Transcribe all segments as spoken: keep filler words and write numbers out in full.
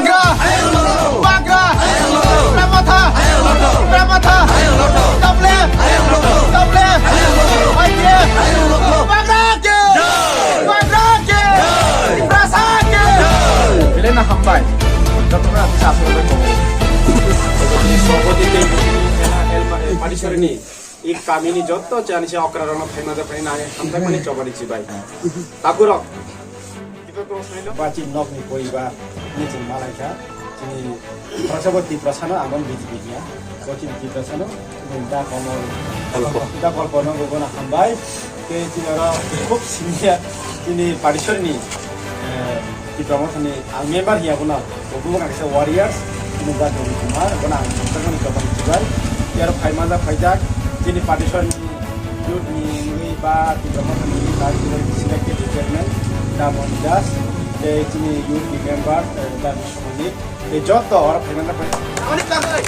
Bagra! Tipra Motha! Tipra Motha! Stop left! Stop left! Y T F! Bagra ki! Bagra ki! Tiprasa ki! Belai no hambai. Jotono ang kisa aswk bai tongo. Sopoti tei Elma, Elma, Patisari ni. I kamini jotto chani se okra rokno phaima da phaina hamjakmani chobani chibai. Takurok. Ba chini nokni poribar ni chwng malaikha. Chini Prajapati Tiprasano ang B J P hiya. Bo chini Tiprasano chini da kolpo, da kolpono bo bono hambai. Tei chini oro khub senior chini Patisari ni, eh, Tipra Mothani ang member hiya bono. Bo bubo kaisa warriors, chini da Devi Kumar, bono ang hamjakmani chobani chibai. Tei aro phaima da phaijak chini Patisari ni youth ni wngwi ba Tipra Mothani wngwi ba chini selected chairman da Mohan Das, tei chini youth ni member, eh, da Biswamani, tei joto oro phaima da phai. Ani bagwi,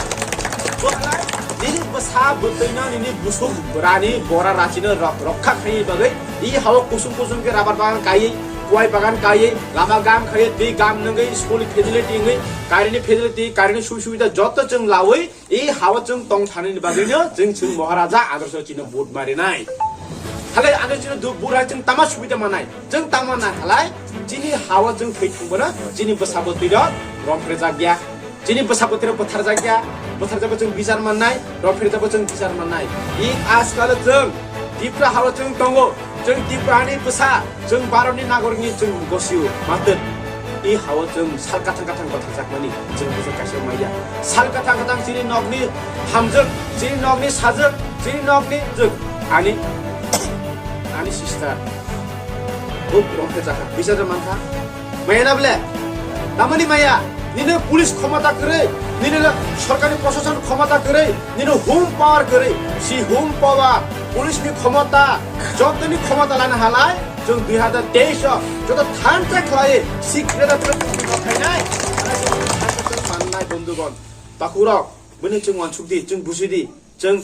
nini bwsa bwtwino nini busuk rani bora rachino rok-, rokha khaini bagwi, i hawo kusum kusum khe rubber bagan kaiwi, kuwai bagan kaiwi, lama gam khawi, twi gam nungwi, school ni facility wngwi, karini facility, karini sui subida joto chwng lawi, i hawo chwng tong thanani bagwino chwng chwng Maharaja Adarsh chino vote marinai. Halai Adarsh chino du-, bura chwng tama subida manai, chwng tama nai halai, chini hawo chwng thwi thangbono, chini bwsa bwtwi rok romphrejakya. Chini bwsa bwtwi rok bwtharjakya, bwtharjabo chwng bichar mannai, romphrejakbo chwng bichar mannai. I ajkal chwng Tipra hao chwng tongo, chwng Tipra ni bwsa, chwng Bharat ni nagorik ni chwng gosio, matwk. I hao chwng sal kathang kathang bwtharjakmani, chwng bwsa kaisa maya. Sal kathang kathang chini nokni hamjwk, chini nokni sajwk, chini nokni jwk, ani, ani sister. Huk romphrejakha, bichar mankha. Maya na bole? Tamani maya, nini police khomota kwrwi, nini sorkarni prosason khomota kwrwi, nini home power kwrwi, si home power, police ni khomota, jotoni khomota lana halai, chwng dui hazar teis o joto thansa khlai, si greater Tipraland khainai, mannai bondhugon, takhurok, bini chwng wansuk di, chwng busi di, chwng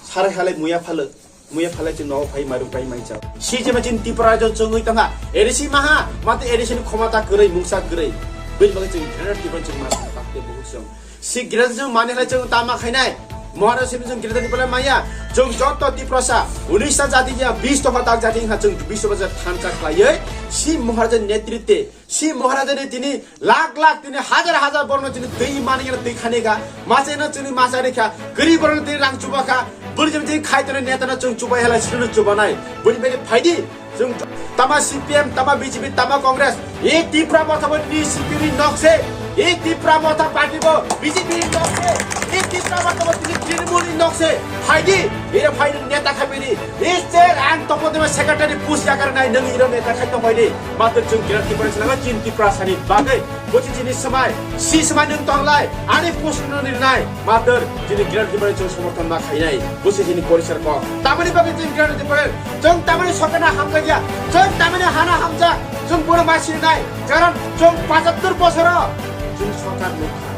sarai halai muya phalwk. Muya phalai chwng nogo phai mairum pai mai chao. Si jema chini Tripura rajyo chwngwi tongkha. A D C maha, mate A D C ni khomota kwrwi, mungsa kwrwi. Bini bagwi chwng greater Tripura chwng ma takte buhuk chwng. Si greater chwng mani khlai chwng tama khainai. Maharaj simi chwng greater Tripura maya. Chwng joto Tiprasa, unis ta jati ya, bis tongkha tak jati wngkha chwng bis tongkha thansa khlaiwi. Si Maharaj netritwe Si Maharajani tini lakh lakh, tini hazar hazar borno tini twi mani gana twi khani kha, masa eno chini masa rikha, gari borno tini rang chuba kha, buri jami tini khai toni neta no chwng chubai hala sino chubanai, buri bini phaidi chwng tama C P M, tama B J P, tama Congress, e Tipra Motha bo ni C P M ni nokse, e Tipra Motha party bo B J P ni nokse, e Tipra Motha bo tini Trinamool ni nokse, phaidi, e phaidi neta khabini, Mister ang tongmo tongmo secretary post yakarnai, nang iro neta khai tongbai di. Master chwng Greater Tipraland chwng chin Tiprasani bagwi. Bosi chini swmai, si swmai nwng tonglai, ani post no rinai. Master chini Greater Tipraland chwng somorthon ma khainai. Bosi chini porisar ko. Tamani bagwi chwng Greater Tipraland. Chwng tamani sorkar na hamjakya. Chwng tamani hana hamjak. Chwng bono ma sinai. Karon chwng pachattor bosoro. Chwng sorkar nukha.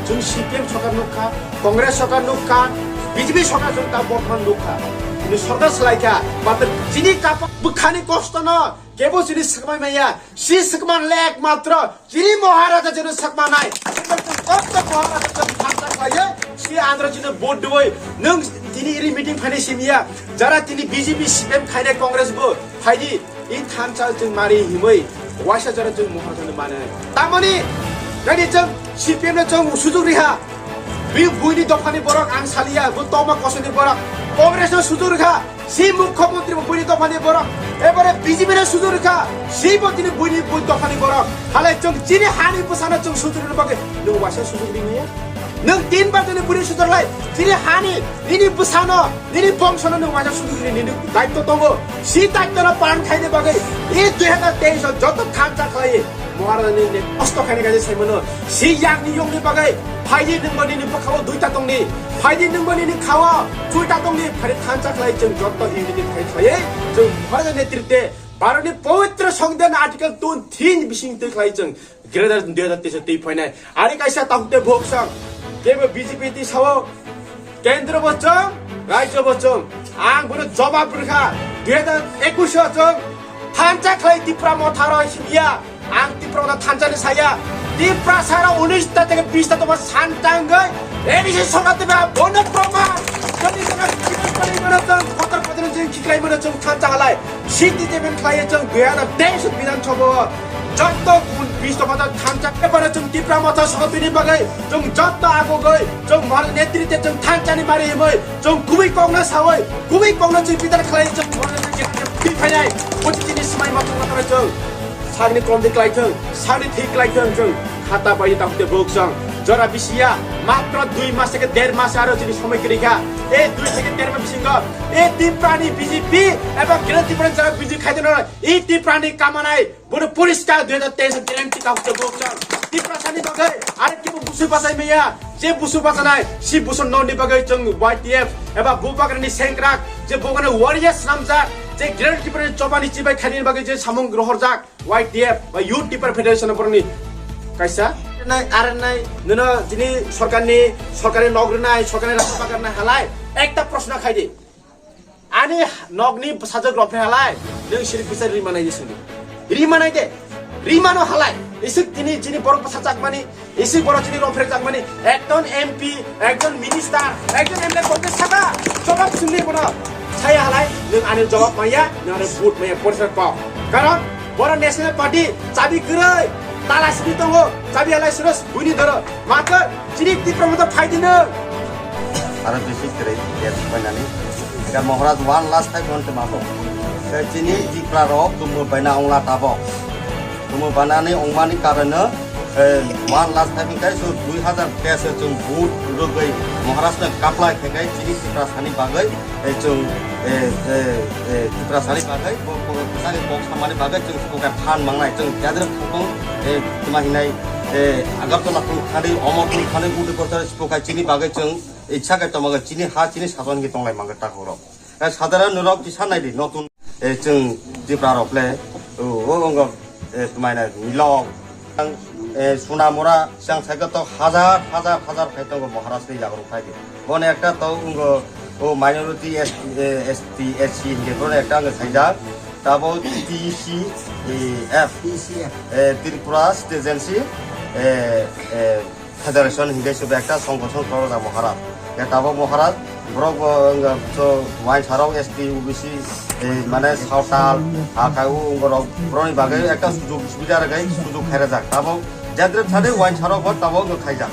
Chwng C P M sorkar nukha. Congress sorkar nukha, B J P sorkar chwng ta borthoman nukha. Chini sorkar swlaikha, master chini kapa bwkhani kosto no kebo chini swkmai maya, si swkman le ekmatro chini Maharaja chini swkmanai. Joto Maharaja chini thangta khlaiwi, si andro chini vote dui, nwng tini iri meeting phainai simiya, jara tini B J P, C P M khainai Congress bo phaidi. I thansa chwng mari himwi waisa jora chwng Maharaja no mane. Tamoni nani chwng C P M no chwng sujuk riha. Bi buini dophani borok ang saliya, bo toma kosoni borok. Congress no sujuk rikha. Si mukhyamantri bo buini dophani borok. Ebare B J P no sujuk rikha. Si bo tini buini bui dophani borok. Halai chwng chini hani bwsano chwng sujuk rina bagwi nwng waisa sujuk rimaya. Nwng tin bar tini buini sujuk lai. Chini hani, nini bwsano Nini bongsono nwng waisa sudu gini nini daitto tongo. Si daitto no palan khaini bagwi i dui hazar teis o joto thansa khlai Maharajani ne kosto khaini kaisa saimano. Si yakni yongni bagwi phaidi nwngbo nini bwkhao duita tongni. Phaidi nwngbo nini khao chuita tongni. Phari thansa khlai chwng joto unity khai khlai chwng Maharajani netritwe Bharatni pawitra Songbidan article twenty three ni bising twi khlai chwng Greater dui hazar teis o twi phainai. Ari kaisa takhuk tei bukhuk sang. Kebo B J P twi sao. Kendro bo chwng, rajyo bo chwng. Ang bono jobab rwkha. Dui hazar ekush o chwng. Thansa khlai Tipra Motha rw simiya. Ang Tipra motha thansa ni saya, Tipra sara unis ta theke bis ta tongma san tangwi A D C sorkar tebe bono proman. Jodi jana Tipra ni mano tong kotor kotor jeng khiklai mano tong thansa halai. Siti teben khlai tong dui hajar teis Bidhan Sabha. Jotto kun bis ta motha thansa ke pare tong Tipra motha sorkar tini bagai tong jotto ago goi tong mar netri te tong thansa ni mari himoi tong kubui kongna sawai kubui kongna tong bidar khlai tong mar netri te tong phainai. Oti tini smai motha motha tong. Sagni komdi klaithwng, sagni thik klaithwng chwng khata bai ta hute buk chwng. Jora bisiya, matro dui mas theke der mas aro chini somoi kwrwi kha. E dui theke der mas bisingo, e Tiprani B J P eba Greater Tiprani jara B J P khaideno, e Tiprani kamanai, bono poriskar dui hajar teis guarantee ta hute buk chwng. Tiprasani bagwi, are kibo busui bachai maya, je busui bachanai, si busui noni bagwi chwng Y T F, eba Bubagrani sengkrak, je bugani warriors namjak, je Greater Tiprani chobani chibai khaini bagwi je samung rohorjak. Y T F ba Youth Tipra Federation borokni kaisa. Nai, are nai, nono jini sorkarni, sorkarni nok rinai, sorkarni rasta bagarnai halai, ekta proshno khaidi. Ani nokni sajak rok halai, nwng siri kisa rima nai sini. Rima nai de, rima no halai. Isik tini jini borok bwsa chakmani, isik borok jini rok jakmani, ekjon M P, ekjon minister, ekjon M L A kote saka, jobab sini bono. Saya halai, nwng ani jawab maya, nwng ani vote maya, poriskar kok. Karon, boro National Party, chabi kwrwi, tala sini tongo, chabi halai siro buini doro. Maka, chini Tipra motha phaidi nwng. Aro bisi kwrwi, yes, painani. Eka Maharaj one last time on te mabo. Ke chini Tipra rok, tumu baina ongla tabo. Tumu banani ongmani karano, eh, one last time kai so dui hajar teis chwng vote rwgwi Maharaj no kaplai khe kai chini Tipra sani bagwi, eh, chwng, eh, eh, eh, Tipra sani bagwi, bo, bo, sani kok samani bagwi chwng sukha phan mangnai, chwng jadre khokong, eh, tuma hinai, eh, Agartala tong khani, Omor tong khani, Udaypur tong sukha chini bagwi chwng, eh, sakai tongmagwi chini ha, chini sason ki tonglai mangwi takhorok. Eh, sadara norok kisa nai di, notun, eh, chwng Tipra rok le, o, o, wngkha, eh, tuma hinai milok, ang, eh, Sonamura, siang sai khe to hajar, hajar, hajar khai tongo Maharaj ni yagrok khai di. Bono ekta to wngkha, o, minority S T, eh, S T, S C hinkhe bono ekta wngkha khaijak. Tabo T C F, T C F. Eh, Tripura Studency, eh, eh, Federation hinkhe se ekta songgothon khoro da Maharaj. Ya tabo Maharaj, borok bo wngkha so wain sarok S T, O B C, eh, mane sawtal, akhai o wngkha rok borokni bagwi ekta sujug subida rwgwi sujug khairajak. Tabo jadrep sade wain sarok bo tabo wngkha khaijak.